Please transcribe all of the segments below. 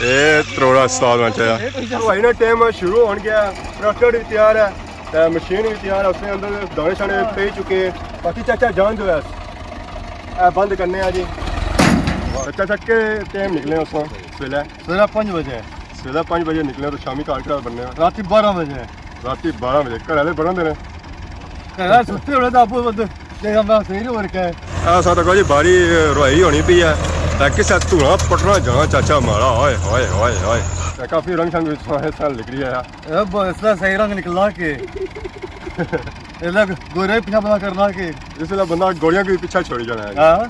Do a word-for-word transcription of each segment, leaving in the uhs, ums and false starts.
اے تروڑا استاد بن چایا۔ ہوائی نا ٹائم شروع ہون گیا، ٹریکٹر بھی تیار ہے، تے مشین بھی تیار ہے، اس نے اندر دانے شانے پی چکے ہیں۔ باقی چاچا جان جو ہے، اے بند کرنے ہیں جی۔ تے چاچا کے ٹائم نکلے اس ویلے؟ سویرے پانچ بجے۔ سویرے پانچ بجے نکلے تو شامی گھر کیا بننے ہیں؟ راتی بارہ بجے۔ راتی بارہ بجے گھر والے بڑھن دینے؟ گھر والے ستے ہونے تو آپ بندے دیکھا میں صحیح نہیں ہو رکھا ہے۔ ایسا تو کوئی باری روائی ہونی پی ہے۔ تے کسے دھواں پٹنا جانا چاچا مارا، ہائے، ہائے، ہائے، ہائے۔ تے کافی رنگ شنگ اس طرح نکلی آیا۔ اے ب-، اس طرح صحیح رنگ نکلنا کہ اے لگ گورے پیچھا بنا کرنا کہ اس ویلے بندہ گوریاں کو بھی پیچھا چھوڑی جانا ہے۔ ہاں۔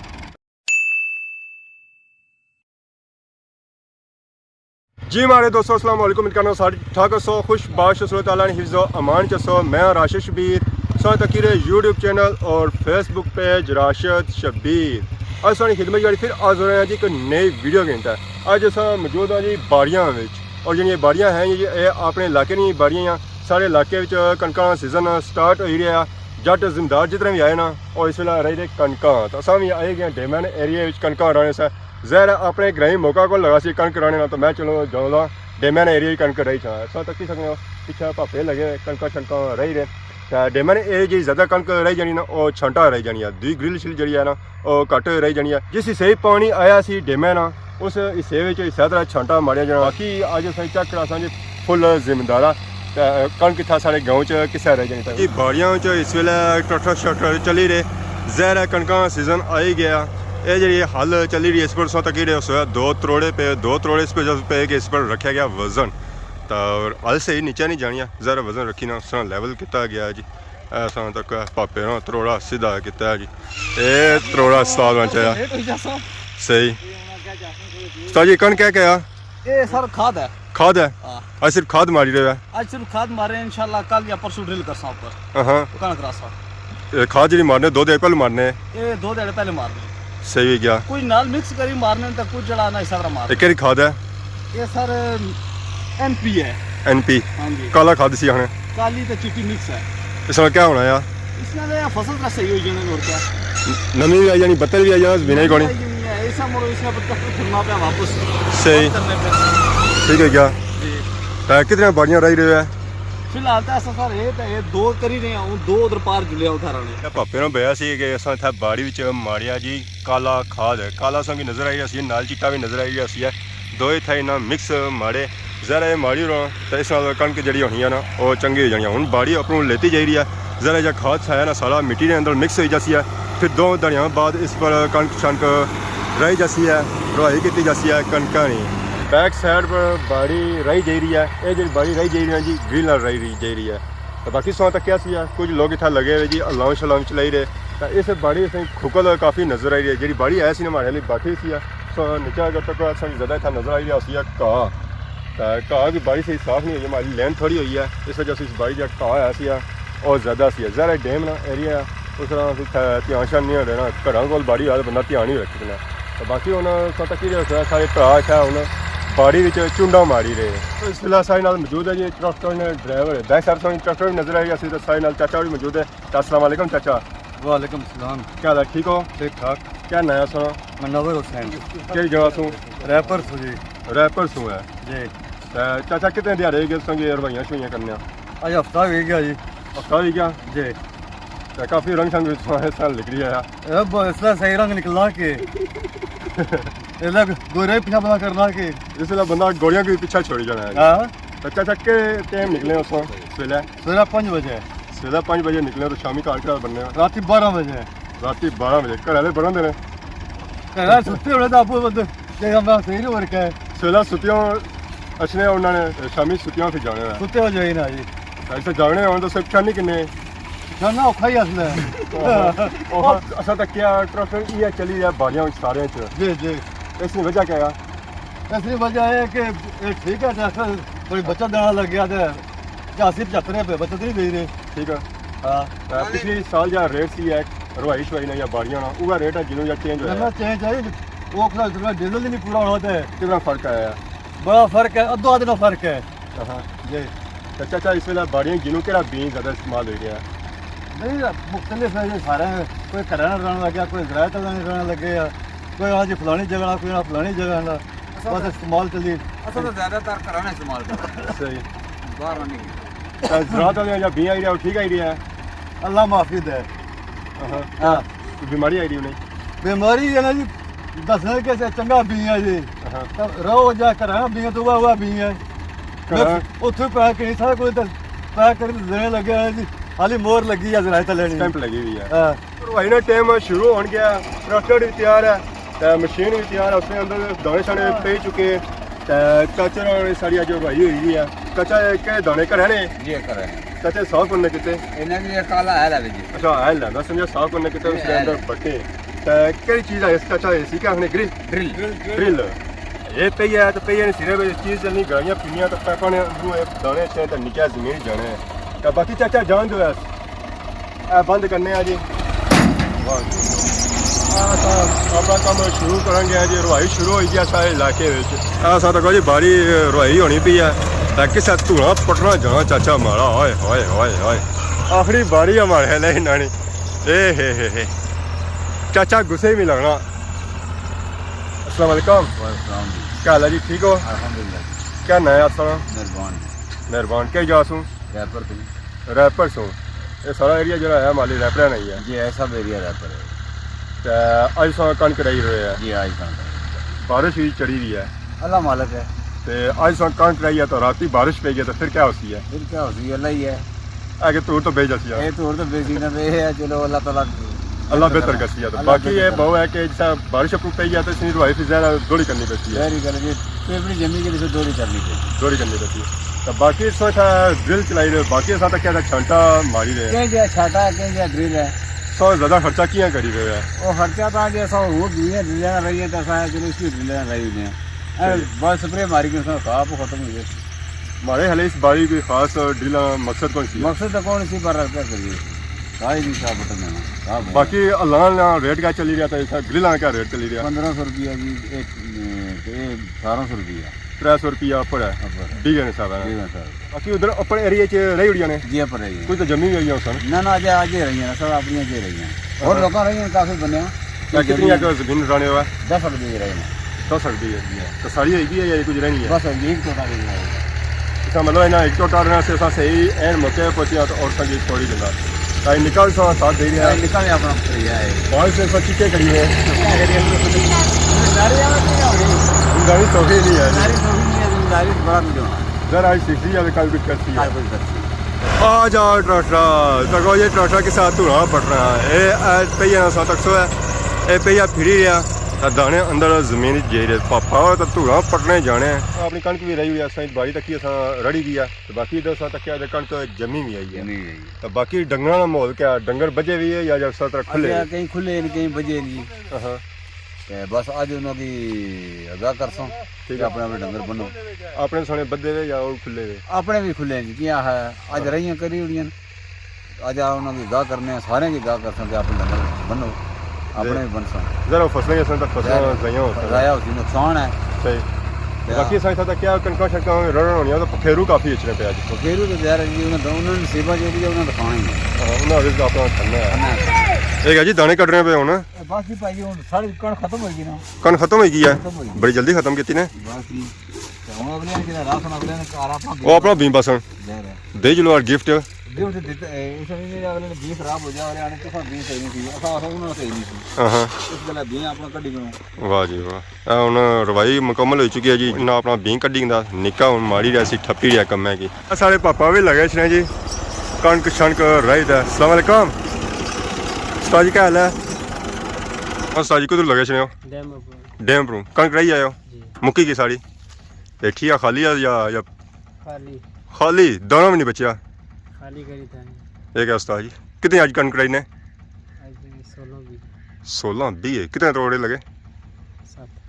جی ماڑے دوستو، السلام علیکم، امید کرنا سارے ٹھاک ہسو، خوش باش ہسو، اللہ تعالیٰ نے حفظ و امان چ ہسو۔ میں ہاں راشد شبیر، سارے تکی رہے یوٹیوب چینل اور فیس بک پیج راشد شبیر۔ اج ساری خدمت جاڑی پھر حاضر ہوئے ہیں جی ایک نئی ویڈیو گھنٹہ۔ اج اساں موجود ہاں جی باڑیاں وچ، اور جیڑیاں باڑیاں ہیں یہ اپنے علاقے نی باڑیاں ہیں۔ سارے علاقے وچ کنکاں سیزن سٹارٹ ہوئی رہیا۔ جٹ زمیندار جتنے بھی آئے نا، اور اس ویلے رہی رہے کنکاں، تو اساں بھی آئی گئے ڈیمن ایریے وچ کنکاں رانے سے۔ ظاہر ہے اپنے گرائیں موقع کو لگا سی کنک رانے نا، تو میں چلو جاؤں لا ڈیمن ایریے وچ کنک رہی چھا۔ اساں تکی سکنے ہو پچھے پاپے لگے کنکاں شنکاں رہی رہے۔ تے ڈیمن ایریے جی زیادہ کنک رہی جانی نا، او چھانٹا رہی جانی ہے، دوئی گرل شل جڑی ہے نا، او گھٹ رہی جانی ہے۔ جس حصے پانی آیا سی ڈیمے نا، اس حصے وچ اسے طرح چھانٹا ماریا جانا۔ باقی اج اساں چیک کراساں جی فل زمیندارا تے کنک اتھا ساڑے گاؤں چ کسے رہ جانی تک۔ جی باڑیاں چ اس ویلے ٹریکٹر شریکٹر چلی رہے، ظاہر ہے کنکاں سیزن آئی گیا۔ اے جڑی ہل چلی رہی ہے اس پر سو تکی رہے اس ویلے دو تروڑے پہ، دو تروڑے اس پہ جب پہ کہ اس پر رکھا گیا وزن۔ تو ہل صحیح نیچے نہیں جانی ہے، ظاہر ہے وزن رکھی نا اس طرح لیول کیتا گیا ہے جی۔ ایسا تک پاپے نا تروڑا سیدھا کیتا ہے جی۔ اے تروڑا استاد بن چایا۔ لیٹ ہوئی جاسا۔ صحیح۔ استاد جی، کن کیا کیا؟ اے سر کھاد ہے۔ کھاد ہے؟ ہاں۔ اج صرف کھاد ماری رہے ہو؟ اج صرف کھاد مارے، انشاءاللہ کل یا پرسوں ڈرل کرساں اوپر۔ ہاں۔ کنک راسا۔ اے کھاد جڑی مارنے، دو دے پہلے مارنے؟ اے دو دیہاڑے پہلے مارنے۔ صحیح ہوئی گیا۔ کچھ نال مکس کری مارنے تے کچھ جڑا نا اس طرح مارنے۔ اے کیڑی کھاد ہے؟ اے سر، این پی ہے۔ این پی؟ ہاں جی۔ کالا کھاد سی آخنے؟ کالی تے چٹی مکس ہے۔ اس نال کیا ہونا ہے؟ اس نال اے فصل تے صحیح ہوئی جانے، اور کیا؟ نمی بھی آئی جانی، بتر بھی آئی جانا، زمیناں ہی کونی۔ آئی جانی ہے، اس نال مڑو اس نال پتہ پھرنا پیا واپس۔ صحیح۔ بند کرنے پیا۔ ٹھیک ہے کیا؟ جی۔ تے کتنے باڑیاں رائی رہے ہو؟ فی الحال تے اساں سر اے تے اے دو کری رہے ہاں، ہن دو ادھر پار جلیا اتھا رہنے۔ اے پاپے نے بیا سی کہ اساں اتھا باڑی وچ ماڑیا جی کالا کھاد ہے۔ کالا اساں کی نظر آئی رہیا سی، نال چٹا بھی نظر آئی رہیا سی ہے۔ دوئے اتھا انہاں مکس ماڑے۔ ظاہر ہے ماڑی ہوراں تے اس نال کنک جڑی ہونی ہے نا، او چنگی ہو جانی ہے۔ ہن باڑی اپروں لیتی جائی رہی ہے۔ ذرا جا کھاد سایا نا سارا مٹی نے اندر مکس ہوئی جاسی ہے، پھر دو دھڑیاں بعد اس پر کنک شنک رائی جاسی ہے، روائی کیتی جاسی ہے کنکاں نی۔ بیک سائیڈ پر باڑی رائی جائی رہی ہے، اے جڑی باڑی رائی جائی رہی ہے جی، ویل نال رائی رہی جائی رہی ہے۔ تے باقی سو تکیا سی ہے، کچھ لوگ اتھا لگے ہوئے جی، الاؤں شلاؤں چلائی رہے۔ تے اس باڑی اس کھکل کافی نظر آئی رہی ہے، جڑی باڑی آیا سی نا ماڑے علی باٹھی سی ہے، سو نیچے اگر تک اساں کی زیادہ اتھا نظر آئی رہی سی ہے گھاہ۔ تے گھاہ کی باڑی صحیح صاف نہیں ہوئی، ہماری لین تھوڑی ہوئی ہے، اس وجہ سے اس باڑی جا گھاہ آیا سی ہے۔ اور زیادہ سی ہے۔ ظاہر ہے ڈیم نا ایریا ہے، اس طرح اتھے دھیان شان نہیں رہنا، گھراں کول باڑی ہوئے تو بندہ دھیان نہیں رکھی سکنا۔ تو باقی ہن اساں تکی رہے سارے بھرا اتھے ہن باڑی وچ چنڈا ماری رہے۔ تو اس ویلے سارے نال موجود ہے جی ٹریکٹر نے ڈرائیور ہے، بیک سائیڈ سارے ٹریکٹر بھی نظر آئی رہیا سی، تو سارے نال چاچا بھی موجود ہے۔ تو السلام علیکم چاچا۔ وعلیکم السلام۔ کیا حال ہے، ٹھیک ہو؟ ٹھیک ٹھاک۔ کیا ناں ہے سارا؟ منور حسین۔ کہڑی جگہ سوں؟ ریپر سوں جی۔ ریپر سوں ہے۔ جی۔ تے چاچا کتنے دیہاڑے ہوئی گئے تساں کی روائیاں شوائیاں کرنے آ؟ اج ہفتہ ہوئی گیا جی۔ ہفتہ ہوئی گیا؟ جی۔ تے کافی رنگ شنگ اس طرح نکلی آیا۔ اے ب-، اس طرح صحیح رنگ نکلنا کہ اے لگ گورے پیچھا بنا کرنا کہ اس ویلے بندہ گوریاں کو بھی پیچھا چھوڑی جانا ہے۔ ہاں۔ تے چاچا کے ٹائم نکلے اس ویلے؟ سویرے پانچ بجے۔ سویرے پانچ بجے نکلے تو شامی گھر کیا بننے آ؟ راتی بارہ بجے۔ راتی بارہ بجے۔ گھر والے بڑھن دینے؟ گھر والے ستے ہونے تو آپ بندے، جیسا میں صحیح نہیں ہو رکھا ہے۔ سویرے ستیاں اچھنے انہاں نے، شامی ستیاں پھر جانے ہیں۔ ستے ہو جائے نا جی۔ ایسے جاگنے ہون تو سب چانی کنے؟ جانا اوکھا ہی اصل ہے۔ اوہو، اساں تاں کیا ٹریکٹر ایہہ چلی رہیا باڑیاں وچ سارے چ۔ جی، جی۔ اس نی وجہ کیا ہے؟ اس نی وجہ اے کہ اے ٹھیک ہے، ٹریکٹر کوئی بچت دینا لگ گیا تے جہاں اسی پچھتر روپے بچت نہیں دے رہے۔ ٹھیک ہے۔ ہاں۔ تے پچھلی سال جا ریٹ سی ہے، روائی شوائی نا یا باڑیاں نا، اوہا ریٹ ہے جنوں یا چینج ہویا؟ نہ، چینج ہے۔ وہ کھڑا ڈیزل ہی نہیں پورا ہونا تے۔ کتنا فرق آیا ہے؟ بڑا فرق ہے، ادھو ادھ نا فرق ہے۔ ہاں۔ جی۔ تے چاچا، اس ویلے باڑیاں گنو کہڑا بین زیادہ استعمال ہوئی رہیا ہے؟ نہیں، مختلف ہے جی سارے۔ کوئی گھراں نا رہن لگیا، کوئی زراعت آلا نا رہن لگے، کوئی آ جی فلانی جگہ نا، کوئی آ فلانی جگہ نا۔ بس استعمال چلی۔ اصل تو زیادہ تر گھراں نے استعمال کرنے۔ صحیح۔ باہر نہیں۔ تے زراعت والے یا بی آئی رہیا، ٹھیک آئی رہیا ہے؟ اللہ معافی دے۔ ہاں۔ ہاں۔ کوئی بیماری آئی رہی انہیں؟ بیماری ہے نا جی، دسنا کہ سے چنگا بی ہے جی۔ ہاں۔ تے رہو جا گھراں بی ہے تو وہ، وہ بی ہے۔ گھراں۔ اتھے پیک کریں، سارا کوئی پیک کر دینے لگے ہیں جی۔ خالی مور لگی ہے، زراعت لینی۔ اسٹیمپ لگی ہوئی ہے۔ ہاں۔ بھائی نا ٹائم شروع ہون گیا، ٹریکٹر بھی تیار ہے، تے مشین بھی تیار ہے، اس نے اندر دانے شانے پی چکے، تے چاچا نے ساری اج روائی ہوئی گئی ہے۔ چاچا، اے کہ دانے گھر نے؟ جی، گھر نے۔ چاچا، صاف کرنے کتے؟ انہیں بھی ایک کالا ہے لے جی۔ اچھا، ہے لے، میں سمجھا صاف کرنے کتے، اس نے اندر بٹے۔ تے کہڑی چیز ہے اس چاچا، اسی کیا آخنے، گرل؟ ڈرل۔ ڈرل۔ یہ پئی ہے، تے پئی ہے، صرف چیز چلنی، گرائیاں پینیاں، تے پیپاں نے اندروں اے دانے اچھنے، تے نکیا زمین جانے۔ تے باقی چاچا جان دو ہے۔ اے بند کرنے آ جی۔ واہ جی۔ آ سا اپنا کم شروع کرن گیا جی، روائی شروع ہوئی گیا سارے علاقے وچ۔ آ سا تکو جی باری روائی ہونی پئی ہے۔ تے کسے دھونا پٹنا جانا چاچا مارا، ہائے، ہائے، ہائے، ہائے۔ آخری باری ہے مارے نے انہاں نے۔ اے ہے ہے ہے۔ چاچا غصے میں لگنا۔ السلام علیکم۔ وعلیکم السلام جی۔ کیا حال ہے جی، ٹھیک ہو؟ الحمدللہ جی۔ کیا نام ہے آپ کا؟ مہربان۔ مہربان، کیا جا سوں؟ ریپر توں۔ ریپر سوں۔ یہ سارا ایریا جڑا ہے مالی ریپر نہیں ہے؟ جی، یہ سب ایریا ریپر ہے۔ تے اج ساں کن کرائی رہے ہیں۔ جی، اج کن کرائی رہے ہیں۔ بارش بھی چڑھی ہوئی ہے۔ اللہ مالک ہے۔ تے اج ساں کن کرائی ہے تو راتی بارش پی گئی تو پھر کیا ہوسی ہے؟ پھر کیا ہوسی، اللہ ہی ہے۔ اگے تو تو بھیج دسی ہے۔ یہ تو تو بھیج دینا پے ہے، چلو اللہ تعالیٰ۔ اللہ بہتر کرسی ہے۔ تو اللہ باقی بہتر یہ کرسی۔ بہو ہے کہ جسا بارش اپر پی گیا تو اس نے روائی پھر زیادہ دوڑی کرنی پڑتی ہے۔ ظاہری گل ہے جی، پیپری جمی کے جسے دوڑی کرنی پڑتی ہے۔ دوڑی کرنی پڑتی ہے۔ تو باقی سو تھا ڈرل چلائی رہے، باقی سا تک کیا تھا چھانٹا ماری رہے۔ کہیں جا چھانٹا ہے، کہیں جا ڈرل ہے۔ سو زیادہ خرچہ کیاں کری رہے ہیں؟ وہ خرچہ تھا جی، سو وہ دوئے ڈرلیں رہی ہیں، تو سا چلو اس کی ڈرلیں رہی ہوئی ہیں۔ اے صحیح۔ بس سپرے ماری کے سا آپ ختم ہو گئے۔ مارے حالے اس باری کوئی خاص ڈرل مقصد کون سی ہے؟ مقصد تو کون سی، پر کیا کریے؟ ساری نہیں صاحب بٹن دینا۔ صاحب ہے۔ باقی اللہ نا ریٹ کیا چلی رہا تھا، اس گرلاں کیا ریٹ چلی رہا؟ پندرہ سو روپیہ جی، ایک، اے، اٹھارہ سو روپیہ۔ ترے سو روپیہ اپر ہے۔ اپر ہے۔ ڈیگن حساب ہے نا؟ ڈیگن حساب ہے۔ باقی ادھر اپر ایریا چ رہی اڑیاں نے؟ جی، اپر رہی ہیں۔ کوئی تو جمی ہوئی ہے سن؟ نہ، نہ، اجے، اجے رہی ہیں، سب اپنی اجے رہی ہیں۔ اور ہاں۔ لوکاں رہی ہیں، کافی بندیاں۔ کیا کتنی ایکڑ زمین رہنے ہوا؟ دس ایکڑ دی رہی ہیں۔ دس ایکڑ دی ہے۔ تو ساری ہوئی گئی ہے یا کچھ رہنی ہے؟ بس ہوئی گئی، ایک ٹوٹا رہی ہے۔ اس کا مطلب ہے نا، ایک ٹوٹا رہنا سے اساں صحیح این موقع پہ پہنچیا تو اور سنگی چھوڑی دینا۔ تاکہ نکل سو ساتھ دے رہا۔ نکل اپنا پتری ہے۔ بارش سے سچی کیا کریے؟ کیا کریے؟ زمینداری آ کے کیا ہونی؟ زمینداری سوکھی نہیں ہے۔ زمینداری سوکھی نہیں ہے، زمینداری بڑا مزہ ہونا۔ ذرا آج سیکھی ہے، کل کچھ کرتی ہے۔ کل کچھ کرتی ہے۔ آ جا ٹراٹرا، تکو یہ ٹراٹرا کے ساتھ دھونا پڑ رہا ہے۔ اے، اے پہیا سا تک سو ہے، اے پہیا پھری رہا، تے دانے اندر زمین وچ جائی رہے۔ پاپا تو دھونا پٹنے جانے ہیں۔ اپنی کنک بھی رہی ہوئی ہے، اساں باری تکی اساں رڑی گیا، تے باقی ادھر اساں تکیا تے کنک جمی بھی آئی ہے۔ جمی بھی آئی ہے۔ تے باقی ڈنگراں دا ماحول کیا؟ ڈنگر بجے بھی ہے یا جس طرح کھلے؟ اچھا، کہیں کھلے نے، کہیں بجے نہیں۔ ہاں۔ تے بس اج انہاں کی اگاہ کرساں ٹھیک کہ ہے۔ اپنے اپنے ڈنگر بنو۔ اپنے سونے بدھے وے یا او کھلے وے؟ اپنے بھی کھلے ہیں جی، کیا ہے، اج ہاں۔ رہیاں کری اڑیاں۔ اج آ انہاں کی اگاہ کرنے ہیں، سارے کی اگاہ کرساں کہ اپنے ڈنگر بنو، اپنے بھی بنساں۔ ذرا فصلیں جیسے تو فصلیں ضائع ہو سکتی ہیں۔ ضائع ہوتی، نقصان ہے۔ صحیح۔ تے باقی سائیں تھا کیا کنکاں شنکاں رڑن ہونیاں تو پکھیرو کافی اچھنے پہ اج۔ پکھیرو تو ظاہر ہے جی، انہاں دا، انہاں نے سیبا جو بھی ہے، انہاں دا کھانا ہی ہے۔ ہاں، انہاں رزق اپنا کھانا ہے۔ کھانا ہے۔ ایک ہے جی دانے کٹنے پہ ہونا۔ اے بس جی بھائی، ہن ساری کن ختم ہوئی گئی نا۔ کن ختم ہوئی گئی ہے؟ ختم ہوئی گئی۔ بڑی جلدی ختم کیتی نے۔ بس جی۔ تے ہن اگلے نے جڑا راسن اگلے نے گھر اپنا بس۔ او اپنا بین باسن۔ ظاہر ہے۔ دے چلو گفٹ۔ گفٹ دیتا، اے، اس نے اگلے نے بین خراب ہو جا، اگلے آنے تساں بین صحیح نہیں سی، اساں، اساں انہاں صحیح نہیں سی۔ ہاں ہاں۔ اس گلا بین اپنا کڈی گنو۔ واہ جی واہ۔ اے ہن روائی مکمل ہوئی چکی ہے جی، انہاں اپنا بین کڈی گندا، نکا ہن ماری رہیا سی، ٹھپی رہیا کم ہے کی۔ سارے پاپا بھی لگے اچھنے جی، کنک شنک راہی تے۔ السلام علیکم استاد جی، کیا حال ہے؟ ہاں استاد جی، کدھر لگے اچھنے ہو؟ ڈیم اپروں۔ ڈیم اپروں کنک راہی آئے ہو؟ جی۔ مکی گئی ساری؟ بیٹھی ہے خالی ہے یا، یا خالی۔ خالی؟ دانا بھی نہیں بچیا؟ خالی کری تھا۔ یہ کیا استاد جی، کتنی اج کنک راہی نے؟ اج سولہ بیج۔ سولہ بیج ہے۔ کتنے توڑے لگے؟ ست۔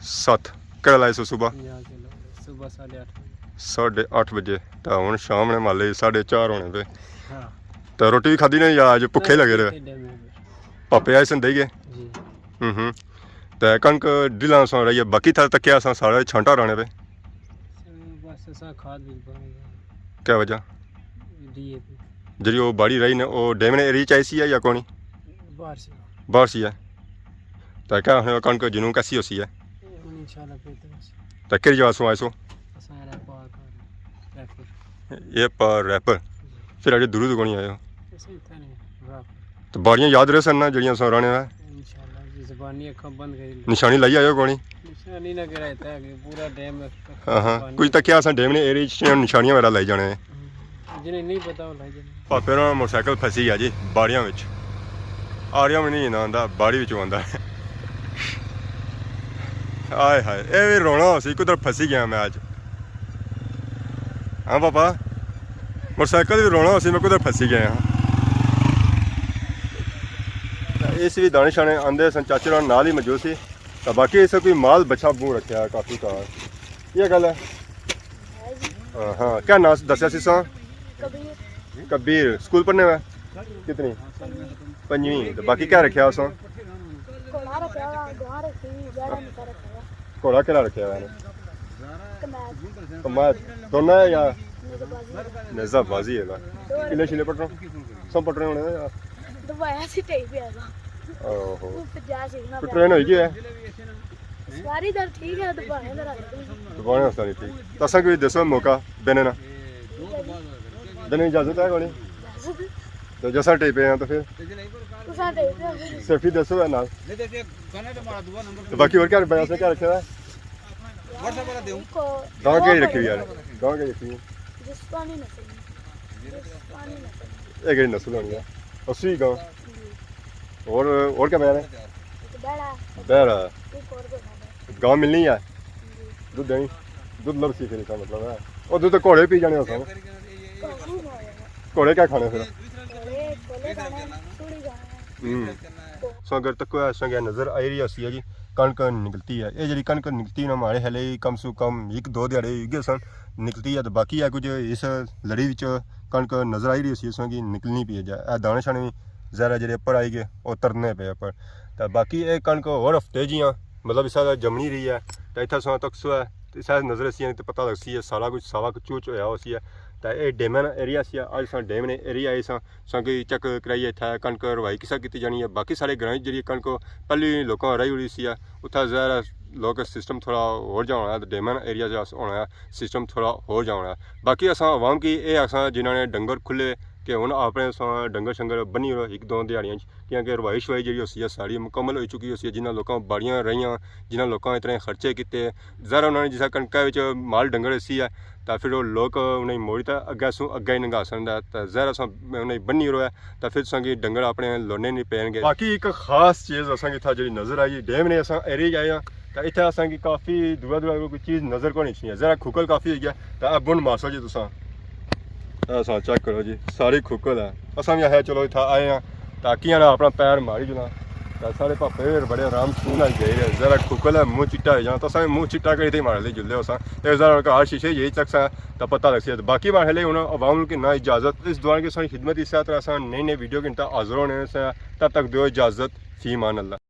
ست۔ کہڑا لائے سو صبح؟ پنجاہ کلو۔ صبح ساڑھے آٹھ بجے۔ ساڑھے آٹھ بجے۔ تے ہن شام نے مالے ساڑھے چار ہونے پے۔ ہاں۔ تے روٹی بھی کھادی نے یا اج بھکھے لگے رہے؟ ڈیم اپر۔ پاپے آئے سن دے گئے؟ جی۔ ہوں ہوں۔ تے کنک ڈیلاں سو رہی ہے، باقی تھا تکیا سا سارا چھانٹا رانے پے۔ بس ایسا کھاد بھی پانی۔ کیا وجہ؟ ڈی اے پی۔ جڑی وہ باڑی رہی نے، وہ ڈیم نے ایریا چ آئی سی ہے یا کونی؟ باہر سی۔ باہر سی ہے۔ تے کیا ہن کنک جنوں کیسی ہوسی ہے؟ ہن انشاءاللہ بہتر ہوسی۔ تے کہڑی جگہ سوں آئے سو؟ اساں ریپر، ریپر۔ یہ پر ریپر۔ جی۔ پھر اگے دوروں تو کونی آئے ہو؟ اساں اتھے نہیں، ریپر۔ تو باڑیاں یاد رہے سن نا جڑیاں سو رانے ہوئے؟ انشاءاللہ جی، زبانی اکھاں بند کری لے۔ نشانی لائی آئے ہو کونی؟ نشانی نہ کرا اتھا کہ پورا ڈیم۔ ہاں ہاں، زبانی۔ کچھ تکیا اساں ڈیم نے ایریا چ نشانیاں وغیرہ لائی جانے ہیں۔ ہم، جنہیں نہیں پتا وہ لائی جانے۔ پاپے نا موٹر سائیکل پھسی گیا جی باڑیاں وچ۔ آڑیاں وچ نہیں آندا، باڑی وچوں آندا۔ ہائے ہائے، اے وی رونا ہوسی، کدھر پھسی گیا میں اج۔ ہاں پاپا، موٹر سائیکل وی رونا ہوسی، میں کدھر پھسی گیا ہاں۔ اس وی دانے شانے آندے سن، چاچے ہوراں نال ہی موجود سی۔ تے باقی اس کوئی مال بچھا بہوں رکھیا ہے کافی سارا۔ یہ گل ہے۔ ہاں ہاں، کیا ناں دسیا سی ساں؟ کبیر۔ کبیر، سکول پڑھنے میں؟ کتنی؟ پنجویں۔ پنجویں۔ تے باقی کیا رکھیا اساں؟ گھوڑا رکھیا ہوا، گاں رکھی، زیادہ نہیں رکھیا ہوا۔ گھوڑا کیڑا رکھیا ہوا ہے؟ کمیت۔ کمیت۔ دونوں ہے یا؟ نیزہ بازی۔ نیزہ بازی ہے نا۔ دو۔ کلے شلے پٹرو؟ سب پٹرے ہونے نا یار۔ دبایا سی ٹائی پیا تھا۔ اوہو۔ وہ پجا سی نا۔ پٹرین ہوئی گیا ہے؟ سواری در ٹھیک ہے، دبانے در آ گئی۔ دبانے واسطے نہیں ٹھیک۔ تو اساں کوئی دسو موقع دینے نا۔ دینے اجازت ہے کونی؟ اجازت۔ تو جیسا ٹائی پہ ہیں تو پھر؟ تساں ٹائی پہ ہو۔ سیفٹی دسو ہے نال۔ تو باقی اور کیا بڑا سا کیا رکھا ہے؟ گاں کیا رکھی ہوئی یار؟ گاں کیا رکھی ہوئی؟ جسپانی نسل۔ جسپانی نسل۔ یہ کہڑی نسل ہونی ہے؟ اسی گاں۔ جی۔ اور، اور کیا بہرا ہے؟ ایک بہرا ہے۔ بہرا ہے۔ ایک اور بہرا ہے۔ گاں ملنی ہے؟ جی۔ دودھ دینی؟ دودھ لبسی پھر اس کا مطلب ہے۔ اور دودھ تو گھوڑے پی جانے ہوسن۔ گھوڑے نہیں کھانے۔ گھوڑے کیا کھانے پھر؟ گھوڑے، گھوڑے کھانے، سوڑی کھانے۔ ہوں۔ سو اگر تکو ہے، سو اگر نظر آئی رہی ہوسی ہے جی، کنک نکلتی ہے۔ یہ جڑی کنک نکلتی نا، ماڑے خیالے کم سے کم ایک دو دیہاڑے ہوئی گئے سن نکلتی ہے، تو باقی ہے کچھ اس لڑی وچ کنک نظر آئی رہی ہوسی، اس کی نکلنی پئی ہے۔ اے دانے شانے وی ذرا جڑے اپر آئی گئے، او ترنے پئے اپر۔ تے باقی اے کنک ہور ہفتے جیاں، مطلب، اس طرح جمنی رہی ہے، تے اتھا سو تک سو ہے، تے اس طرح نظر اسی ہے، تے پتہ لگسی ہے، سارا کچھ سارا کچھ چوچ ہویا ہوسی ہے۔ تے اے ڈیمن ایریا سی، اج اساں ڈیمن ایریا آئے ساں، اساں کی چیک کرائیے اتھا کنک روائی کسا کیتی جانی ہے۔ باقی سارے گراں جڑی کنک پہلی لوکاں رائی ہوئی سی ہے، اتھا ظاہر ہے لوک سسٹم تھوڑا ہور جا ہونا ہے، تے ڈیمن ایریا جا ہونا ہے، سسٹم تھوڑا ہور جا ہونا ہے۔ باقی اساں عوام کی اے آکھساں جنہاں نے ڈنگر کھلے کہ ہن اپنے اساں ڈنگر شنگر بنی رہو ایک دو دیہاڑیاں چ، کیونکہ روائی شوائی جڑی ہوسی ہے ساری مکمل ہوئی چکی ہوسی ہے۔ جنہاں لوکاں باڑیاں رہیاں، جنہاں لوکاں اتنے خرچے کیتے، ظاہر انہاں نے جسا کنکا وچ مال ڈنگر اسی ہے، تاں پھر او لوک انہاں کی موڑی تاں اگے سوں اگے ہی نگاسن دا، تاں ظاہر اساں انہاں کی بنی رہو ہے، تاں پھر تساں کی ڈنگر اپنے لونے نہیں پین گے۔ باقی ایک خاص چیز اساں کی اتھا جڑی نظر آئی، ڈیم نے اساں ایریا آئے ہاں، تاں اتھے اساں کی کافی دورا دورا کوئی چیز نظر کو نہیں اچھنی ہے، ذرا کھوکھل کافی ہوئی گیا، تاں اے بن ماسو جی تساں۔ اے سا چیک کرو جی، ساری کھوکھل ہے۔ اساں وی آخیا چلو اتھا آئے ہاں، تاکہ نا اپنا پیر ماری جلاں۔ تاں سارے پاپے بڑے آرام سکون نال جائی رہے، ذرا کھوکھل ہے، منہ چٹا ہوئی جانا، تساں وی منہ چٹا کری تے ماڑے لئی جلے ہوساں۔ تے ذرا کار شیشے یہی چکساں، تاں پتہ لگسی۔ باقی ماڑے لئی ہن عوام کو نا اجازت، اس دعا کہ ساری خدمت اس طرح اساں نئی نئی ویڈیو کے نال حاضر ہونے سے، تب تک دیو اجازت، فی امان اللہ۔